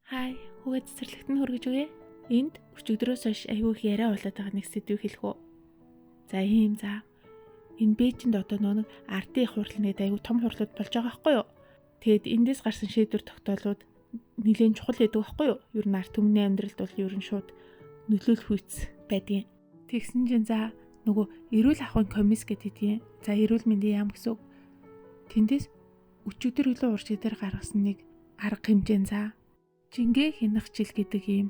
Хай, хүүгээ цэцэрлэгт нь хүргэж өгье. Энд өчигдрөөс хойш айгүй их яриа болоод байгаа нэг сэдвийг хэлэх үү. За ийм за. Энэ Бээжинд одоо нэг ардын их хурл нэт айгүй том хурлууд болж байгаа байхгүй юу? Тэгэд эндээс гарсан шийдвэр тогтоолууд нэлээд чухал байдаг байхгүй юу? Ер нь ард түмний амьдралд бол ер нь шууд нөлөөлөх үйц байдгийн. Тэгсэн чинь за нөгөө эрүүл ахуйн комисс гэдэг юм. За эрүүл мэндийн яам гэсэн үг. Тэндээс өчигдөр өглөө уршиг дээр гаргасан нэг арга хэмжээ за. Жингээ хянах жил гэдэг ийм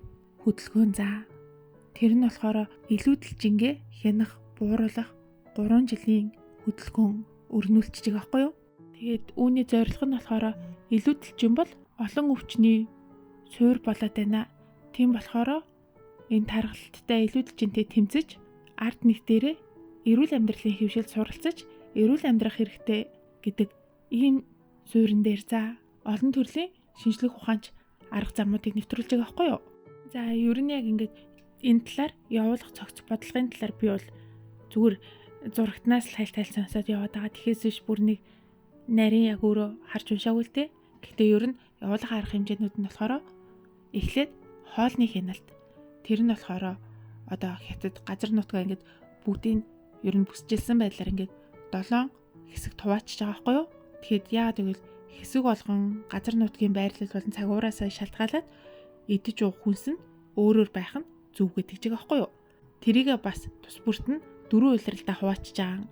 хөдөлгөөн за. Тэр нь болохоор илүүдэл жингээ хянах, бууруулах 3 жилийн хөдөлгөөн өрнүүлчихэж байгаа байхгүй юу? Тэгээд үүний зорилго нь болохоор илүүдэл жин бол олон өвчний суур болоод байна. Тийм болохоор энэ тархалттай илүүдэл жинтэй тэмцэж ард нэгтээрээ эрүүл амьдралын хэвшил суралцаж эрүүл амьдрах хэрэгтэй гэдэг ийм суурин дээр за олон төрлийн шинжлэх ухаанч арга замуудыг нэвтрүүлж байгаа байхгүй юу? За ер нь яг ингээд энэ талаар явуулах цогц бодлогын талаар би бол зүгээр зурагтнаас л хайл тайл сонсоод яваад байгаа. Тэгэхээс биш бүр нэг нарийн яг өөрөө харж уншаагүй л дээ. Гэхдээ ер нь явуулах арга хэмжээнүүд нь болохоор эхлээд хоолны хяналт. Тэр нь болохоор одоо хятад газар нутгаа ингээд бүгдийг ер нь бүсчилсэн байдлаар ингээд 7 хэсэг хуваачиж байгаа байхгүй юу? Тэгэхэд яагаад гэвэл хэсэг болгон газар нутгийн байрлал болон цагуураасаа шалтгаалаад идэж уух хүнс нь өөрөөр байх нь зөв гэдэг чиг байхгүй юу? Тэрийгээ бас тус бүрт нь 4 улиралдаа хуваачиж байгаа.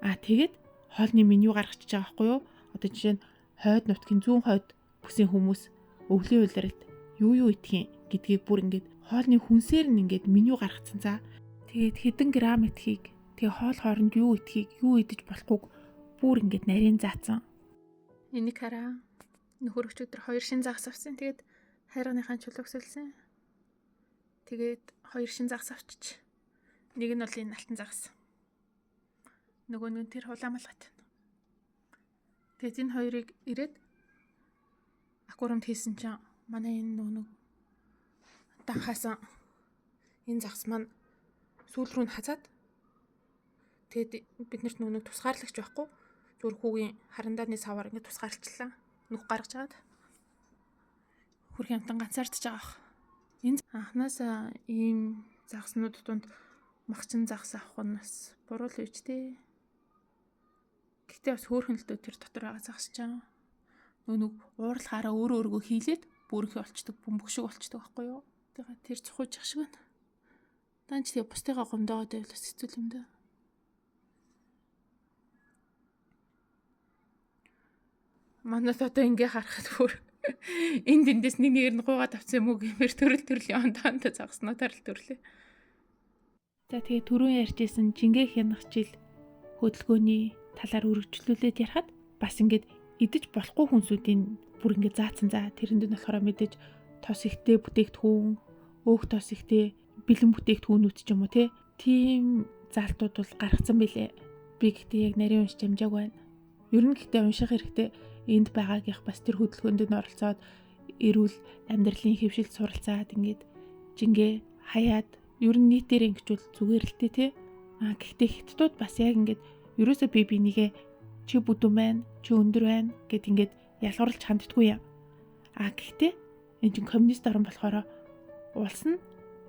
Аа тэгээд хоолны меню гаргачихж байгаа байхгүй юу? Одоо жишээ нь хойд нутгийн зүүн хойд бүсийн хүмүүс өвлийн улиралд юу юу идэх юм гэдгийг бүр ингээд хоолны хүнсээр нь ингээд меню гаргацсан за. Тэгээд хэдэн грамм идэхийг, тэгээ хоол хооронд юу идэхийг, юу идэж болохгүйг бүр ингээд нарийн заацсан. Энийг хараа. Нөхөр өчигдөр 2 шин загас авсан. Тэгээд хайрганыхаа чулууг сэлсэн. Тэгээд 2 шин загас авчиж. Нэг нь бол энэ алтан загас. Нөгөө нэг нь тэр хулаамалгат. Тэгээд энэ хоёрыг ирээд аквариумд хийсэн чинь манай энэ нөгөө нэг данхаасан энэ загас маань сүүл рүү нь хазаад тэгээд биднэрт нөгөө нэг тусгаарлагч байхгүй. Зүгээр хүүгийн харандааны савар ингээд тусгаарлчлаа. Нүх гаргаж агаад хөрх амтан ганцаардж байгаа бах. Энэ анханасаа ийм загаснууд дунд махчин загас авах нь бас буруу л үуч тээ. Гэтэ бас хөөрхөн л дөө тэр дотор байгаа загас чаа. Нөгөө нэг уурлахаараа өөрөө өөргөө хийлээд бүрхий болчдөг, бөмбөг шиг болчдөг байхгүй юу? Тэгээ тэр цухуйж ах шиг байна. Данч тэгээ бусдыгаа гомдоогоод байвал бас хэцүү юм даа. Манайд одоо ингээ харахад бүр энд эндээс нэг нэгээр нь гуугаад авсан юм уу гэмээр төрөл төрлийн ондоонд загаснуудаар л төрлөө. За тэгээ түрүүн ярьжсэн жингээ хянах жил хөдөлгөөний талаар үргэлжлүүлээд ярихад бас ингээд идэж болохгүй хүнсүүдийн бүр ингээд заацсан. За тэрэнд нь болохоор мэдээж тос ихтэй бүтээгдэхүүн, өөх тос ихтэй бэлэн бүтээгдэхүүнүүд ч юм уу тийм заалтууд бол гаргацсан билээ. Би гэхдээ яг нарийн уншиж амжаагүй байна. Ер нь гэхдээ унших хэрэгтэй энд байгаагийнх бас тэр хөдөлгөөнд нь оролцоод эрүүл амьдралын хэвшилд суралцаад ингээд жингээ хаяад ер нь нийтээр ингэчүүл зүгээр л дээ тий. А гэхдээ хятадууд бас яг ингээд ерөөсөө би бинийгээ чи бүдүүн байна, чи өндөр байна гэд ингээд ялгуурлж ханддаггүй юм. А гэхдээ энэ чинь коммунист орн болохоор улс нь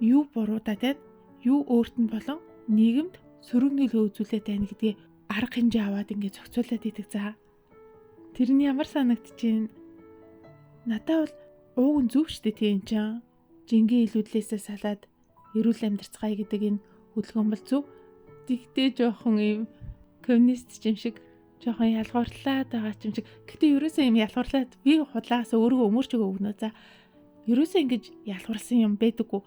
юу буруудаад байна, юу өөрт нь болон нийгэмд сөрөг нөлөө үзүүлээд байна гэдгээ арга хэмжээ аваад ингээд зохицуулаад идэг. За тэр нь ямар санагдчихээн? Надад бол ууг нь зөв штэ тий энэ чинь. Жингийн илүүдлээсээ салаад эрүүл амьдарцгаая гэдэг энэ хөдөлгөөн бол зөв. Тэгтээ жоохон юм коммунист юм шиг жоохон ялгуурлаад байгаа юм шиг. Гэтэ ерөөсөө юм ялгуурлаад би худлаас өөрийгөө өмөрч өгнө. За ерөөсөө ингэж ялгуурсан юм байдаггүй.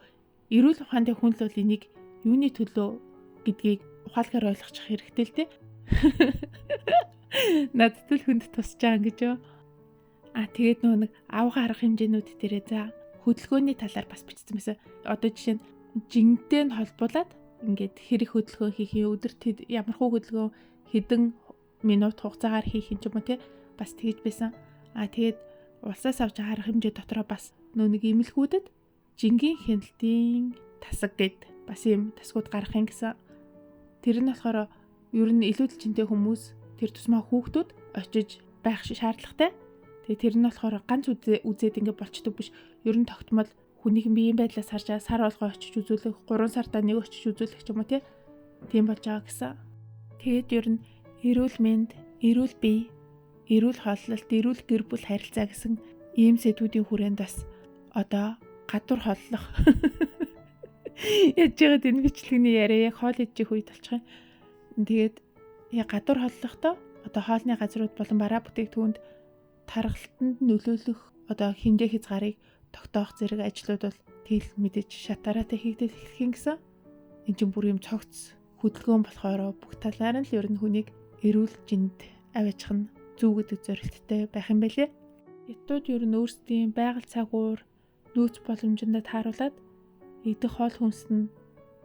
Эрүүл ухаантай хүн л бол энийг юуны төлөө гэдгийг ухаалгаар ойлгочих хэрэгтэй л дээ. Надад л хүнд тусч байгаа гэж юу. А тэгээд нөгөө нэг авга арга хэмжээнүүд дээрээ за хөдөлгөөний талаар бас бичсэн байсан. Одоо жишээ нь жинтэй нь холбуулад ингээд хэрэг хөдөлгөөн хийх юм, өдөрт ямар хуу хөдөлгөөн хэдэн минут хугацаагаар хийх юм ч юм уу тий бас тэгж байсан. А тэгээд улсаас авч байгаа арга хэмжээ дотроо бас нөгөө нэг эмнэлгүүдэд жингийн хяналтын тасаг гэд бас юм тасгууд гаргах юм гэсэн. Тэр нь болохоор ер нь илүү элчинтэй хүмүүс тэр тусмаа хүүхдүүд очиж байх шаардлагатай. Тэгээ тэр нь болохоор ганц үзээд ингээ болчдөг биш. Ер нь тогтмол хүнийх нь биеийн байдлаас харж сар болгоо очиж үзүүлэх, 3 сартаа нэг очиж үзүүлэх ч юм уу тий. Тийм болж байгаа гэсэн. Тэгээд ер нь эрүүл мэнд, эрүүл бие, эрүүл хооллолт, эрүүл гэр бүл харилцаа гэсэн ийм сэдвүүдийн хүрээнд бас одоо гадуур хооллох. Яаж яагаад энэ бичлэгний яриа яг хоол идчих үед болчих юм. Тэгээд яг гадуур хооллохдоо одоо хоолны газрууд болон бараа бүтээгдэхүүнд таргалтанд нөлөөлөх одоо хэмжээ хязгаарыг тогтоох зэрэг ажлууд бол тэгэл мэдээж шатаараатай хийгдэл эхлэх юм гэсэн. Энд чинь бүр юм цогц хөдөлгөөн болохоор бүх талаар нь л ер нь хүнийг эрүүл жинд аваачих нь зөв гэдэг зорилттой байх юм байлээ. Хятадууд ер нь өөрсдийн байгаль цагуур нөөц боломжиндоо тааруулаад идэх хоол хүнс нь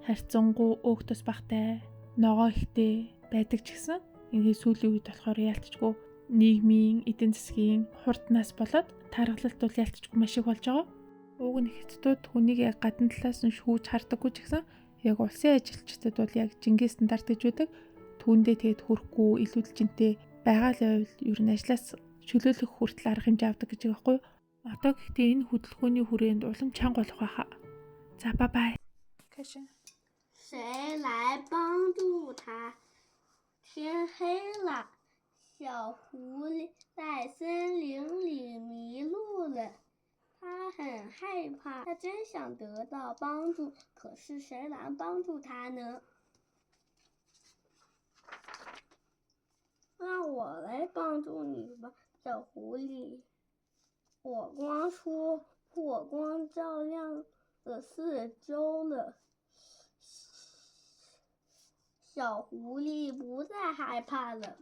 харьцангуй өөх тос багтай, ногоо ихтэй байдаг ч гэсэн ингээд сүүлийн үед болохоор яалтчгүй нийгмийн эдийн засгийн хурднаас болоод таргалалт бол яалтчгүй маш их болж байгаа. Уг нь хятадууд хүнийг яг гадна талаас нь шүүж хардаггүй ч гэсэн яг улсын ажилчдад бол яг жингээ стандарт гэж байдаг. Түүндээ тэгээд хүрэхгүй илүүдэлжинтэй байгаа л байвал ер нь ажлаас чөлөөлөх хүртэл арга хэмжээ авдаг гэж байгаа байхгүй юу? Одоо гэхдээ энэ хөдөлгөөний хүрээнд улам чанга болох байхаа. За бай бай. 开始。谁来帮助他？天黑了，小狐狸在森林里迷路了，它很害怕，它真想得到帮助，可是谁来帮助它呢？让我来帮助你吧，小狐狸。火光说，火光照亮了四周了。小狐狸不再害怕了。